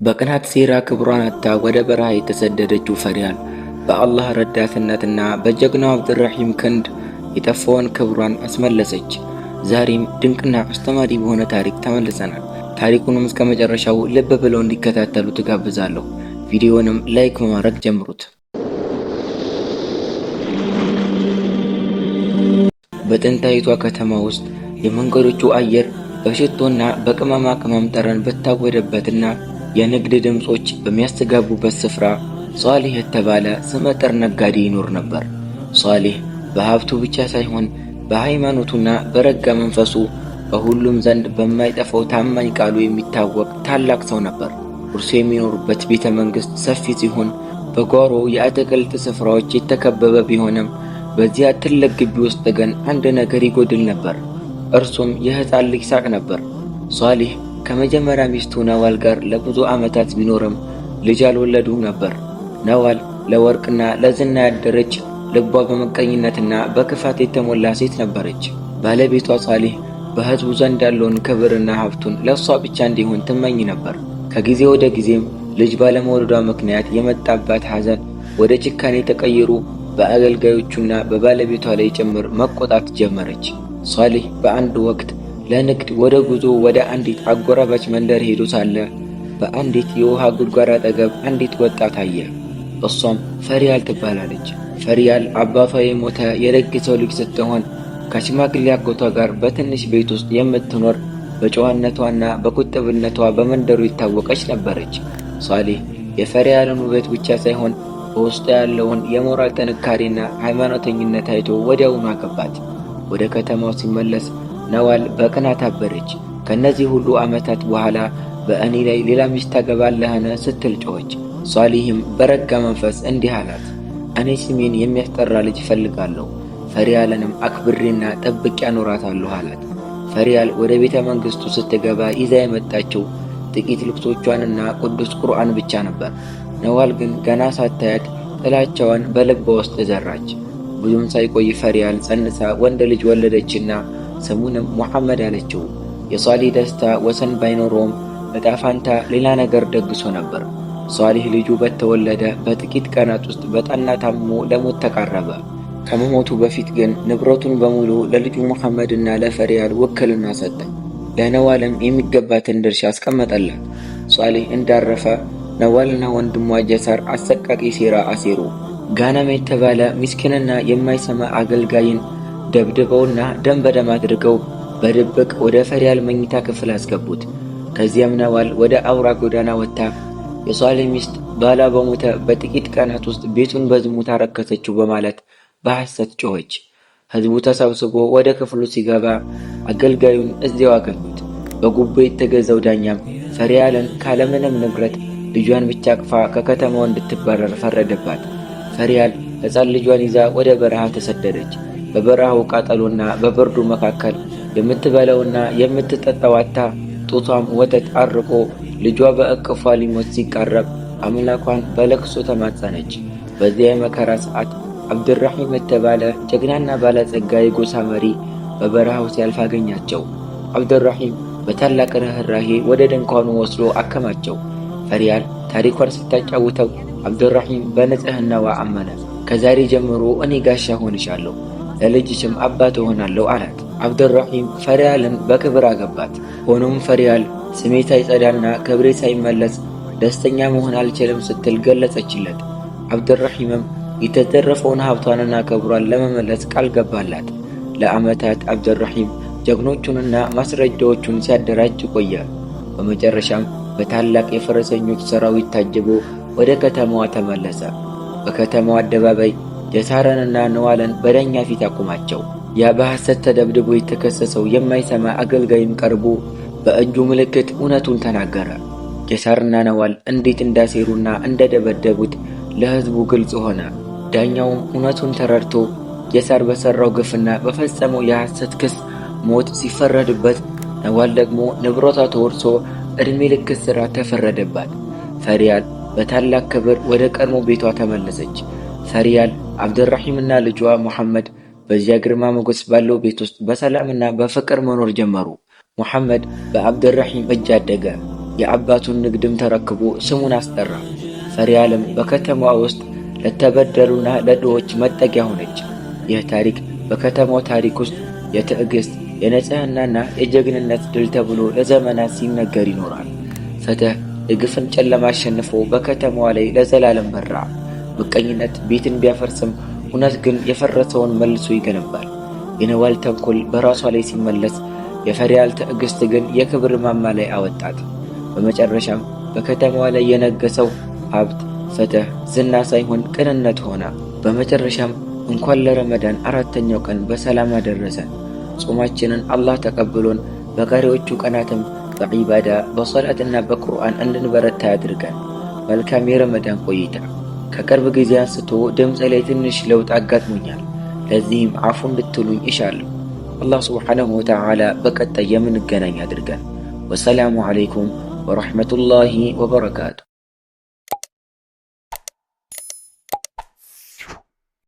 በቅናት ሴራ ክብሯን አጥታ ወደ በረሃ የተሰደደችው ፈሪያል በአላህ ረዳትነትና በጀግናው አብዱራሂም ክንድ የጠፋውን ክብሯን አስመለሰች። ዛሬም ድንቅና አስተማሪ በሆነ ታሪክ ተመልሰናል። ታሪኩንም እስከ መጨረሻው ልብ ብለው እንዲከታተሉ ትጋብዛለሁ። ቪዲዮንም like በማድረግ ጀምሩት። በጥንታዊቷ ከተማ ውስጥ የመንገዶቹ አየር በሽቶና በቅመማ ቅመም ጠረን በታወደበትና የንግድ ድምፆች በሚያስተጋቡበት ስፍራ ሷሊህ የተባለ ስመጥር ነጋዴ ይኖር ነበር። ሷሊህ በሀብቱ ብቻ ሳይሆን በሃይማኖቱና በረጋ መንፈሱ በሁሉም ዘንድ በማይጠፋው ታማኝ ቃሉ የሚታወቅ ታላቅ ሰው ነበር። እርሱ የሚኖሩበት ቤተ መንግሥት ሰፊ ሲሆን በጓሮ የአትክልት ስፍራዎች የተከበበ ቢሆንም በዚያ ትልቅ ግቢ ውስጥ ግን አንድ ነገር ይጎድል ነበር። እርሱም የሕፃን ልጅ ሳቅ ነበር። ሷሊህ ከመጀመሪያ ሚስቱ ነዋል ጋር ለብዙ ዓመታት ቢኖርም ልጅ አልወለዱም ነበር። ነዋል ለወርቅና ለዝና ያደረች ልቧ በምቀኝነትና በክፋት የተሞላ ሴት ነበረች። ባለቤቷ ሷሊህ በሕዝቡ ዘንድ ያለውን ክብርና ሀብቱን ለእሷ ብቻ እንዲሆን ትመኝ ነበር። ከጊዜ ወደ ጊዜም ልጅ ባለመውለዷ ምክንያት የመጣባት ሐዘን ወደ ጭካኔ ተቀይሮ በአገልጋዮቹና በባለቤቷ ላይ ጭምር መቆጣት ጀመረች። ሷሊህ በአንድ ወቅት ለንግድ ወደ ጉዞ ወደ አንዲት አጎራባች መንደር ሄዶ ሳለ በአንዲት የውሃ ጉድጓድ አጠገብ አንዲት ወጣት አየ። እሷም ፈሪያል ትባላለች። ፈሪያል አባቷ የሞተ የደግ ሰው ልጅ ስትሆን ከሽማግሌ አጎቷ ጋር በትንሽ ቤት ውስጥ የምትኖር በጨዋነቷና በቁጥብነቷ በመንደሩ የታወቀች ነበረች። ሷሊህ የፈሪያልን ውበት ብቻ ሳይሆን በውስጧ ያለውን የሞራል ጥንካሬና ሃይማኖተኝነት አይቶ ወዲያውኑ አገባት። ወደ ከተማው ሲመለስ ነዋል በቅናት አበረች። ከእነዚህ ሁሉ ዓመታት በኋላ በእኔ ላይ ሌላ ሚስት ታገባለህን? ስትል ጮኸች። ሷሊህም በረጋ መንፈስ እንዲህ አላት፣ እኔ ስሜን የሚያስጠራ ልጅ እፈልጋለሁ። ፈሪያልንም አክብሬና ጠብቄ አኖራታለሁ አላት። ፈሪያል ወደ ቤተ መንግሥቱ ስትገባ ይዛ የመጣችው ጥቂት ልብሶቿንና ቅዱስ ቁርአን ብቻ ነበር። ነዋል ግን ገና ሳታያት ጥላቻዋን በልቧ ውስጥ ዘራች። ብዙም ሳይቆይ ፈሪያል ጸንሳ ወንድ ልጅ ወለደችና ስሙንም ሙሐመድ አለችው። የሷሊህ ደስታ ወሰን ባይኖረውም ዕጣ ፋንታ ሌላ ነገር ደግሶ ነበር። ሷሊህ ልጁ በተወለደ በጥቂት ቀናት ውስጥ በጠና ታሞ ለሞት ተቃረበ። ከመሞቱ በፊት ግን ንብረቱን በሙሉ ለልጁ ሙሐመድና ለፈሪያል ውክልና ሰጠ። ለነዋልም የሚገባትን ድርሻ አስቀመጠላት። ሷሊህ እንዳረፈ ነዋልና ወንድሟ ጀሰር አሰቃቂ ሴራ አሴሩ። ጋናም የተባለ ምስኪንና የማይሰማ አገልጋይን ደብድበውና ደም በደም አድርገው በድብቅ ወደ ፈሪያል መኝታ ክፍል አስገቡት። ከዚያም ነዋል ወደ አውራ ጎዳና ወጥታ የሷሊህ ሚስት ባሏ በሞተ በጥቂት ቀናት ውስጥ ቤቱን በዝሙት አረከሰችው በማለት በሐሰት ጮኸች። ሕዝቡ ተሰብስቦ ወደ ክፍሉ ሲገባ አገልጋዩን እዚያው አገኙት። በጉቦ የተገዛው ዳኛም ፈሪያልን ካለምንም ንብረት ልጇን ብቻ አቅፋ ከከተማው እንድትባረር ፈረደባት። ፈሪያል ሕፃን ልጇን ይዛ ወደ በረሃ ተሰደደች። በበረሃው ቃጠሎና በብርዱ መካከል የምትበላውና የምትጠጣው አጥታ ጡቷም ወተት አርቆ ልጇ በእቅፏ ሊሞት ሲቃረብ አምላኳን በለቅሶ ተማጸነች። በዚያ የመከራ ሰዓት አብድራሂም የተባለ ጀግናና ባለጸጋ የጎሳ መሪ በበረሃው ሲያልፍ አገኛቸው። አብድራሂም በታላቅ ርኅራሄ ወደ ድንኳኑ ወስዶ አከማቸው። ፈሪያል ታሪኳን ስታጫውተው አብድራሂም በንጽህናዋ አመነ። ከዛሬ ጀምሮ እኔ ጋሻ ሆንሻለሁ፣ ለልጅሽም አባት እሆናለሁ አላት። አብድራሂም ፈሪያልን በክብር አገባት። ሆኖም ፈሪያል ስሜ ሳይጸዳና ክብሬ ሳይመለስ ደስተኛ መሆን አልችልም ስትል ገለጸችለት። አብድራሂምም የተዘረፈውን ሀብቷንና ክብሯን ለመመለስ ቃል ገባላት። ለዓመታት አብድራሂም ጀግኖቹንና ማስረጃዎቹን ሲያደራጅ ቆየ። በመጨረሻም በታላቅ የፈረሰኞች ሰራዊት ታጅቦ ወደ ከተማዋ ተመለሰ። በከተማው አደባባይ ጀሳረንና ነዋልን በዳኛ ፊት አቆማቸው። ያ በሐሰት ተደብድቦ የተከሰሰው የማይሰማ አገልጋይም ቀርቦ በእጁ ምልክት እውነቱን ተናገረ። ጀሳርና ነዋል እንዴት እንዳሴሩና እንደደበደቡት ለሕዝቡ ግልጽ ሆነ። ዳኛውም እውነቱን ተረድቶ ጀሳር በሠራው ግፍና በፈጸመው የሐሰት ክስ ሞት ሲፈረድበት፣ ነዋል ደግሞ ንብረቷ ተወርሶ ዕድሜ ልክ እስራት ተፈረደባት። ፈሪያል በታላቅ ክብር ወደ ቀድሞ ቤቷ ተመለሰች። ፈሪያል አብድራሂምና ልጇ ሙሐመድ በዚያ ግርማ ሞገስ ባለው ቤት ውስጥ በሰላምና በፍቅር መኖር ጀመሩ። ሙሐመድ በአብድራሂም እጅ አደገ። የአባቱን ንግድም ተረክቦ ስሙን አስጠራ። ፈሪያልም በከተማዋ ውስጥ ለተበደሉና ለድሆች መጠጊያ ሆነች። ይህ ታሪክ በከተማው ታሪክ ውስጥ የትዕግስት፣ የንጽህናና የጀግንነት ድል ተብሎ ለዘመናት ሲነገር ይኖራል። ፍትህ የግፍን ጨለማ አሸንፎ በከተማዋ ላይ ለዘላለም በራ። ምቀኝነት ቤትን ቢያፈርስም እውነት ግን የፈረሰውን መልሶ ይገነባል። የነዋል ተንኮል በራሷ ላይ ሲመለስ፣ የፈሪያል ትዕግስት ግን የክብር ማማ ላይ አወጣት። በመጨረሻም በከተማዋ ላይ የነገሰው ሀብት፣ ፍትህ፣ ዝና ሳይሆን ቅንነት ሆነ። በመጨረሻም እንኳን ለረመዳን አራተኛው ቀን በሰላም አደረሰን። ጾማችንን አላህ ተቀብሎን በቀሪዎቹ ቀናትም በዒባዳ፣ በሶላትና በቁርአን እንድንበረታ ያድርገን። መልካም የረመዳን ቆይታ። ከቅርብ ጊዜ አንስቶ ድምፅ ላይ ትንሽ ለውጥ አጋጥሞኛል። ለዚህም አፉ እንድትሉኝ እሻለሁ። አላህ ሱብሓነሁ ወተዓላ በቀጣይ የምንገናኝ አድርገን። ወሰላሙ ዓለይኩም ወረሕመቱላሂ ወበረካቱ።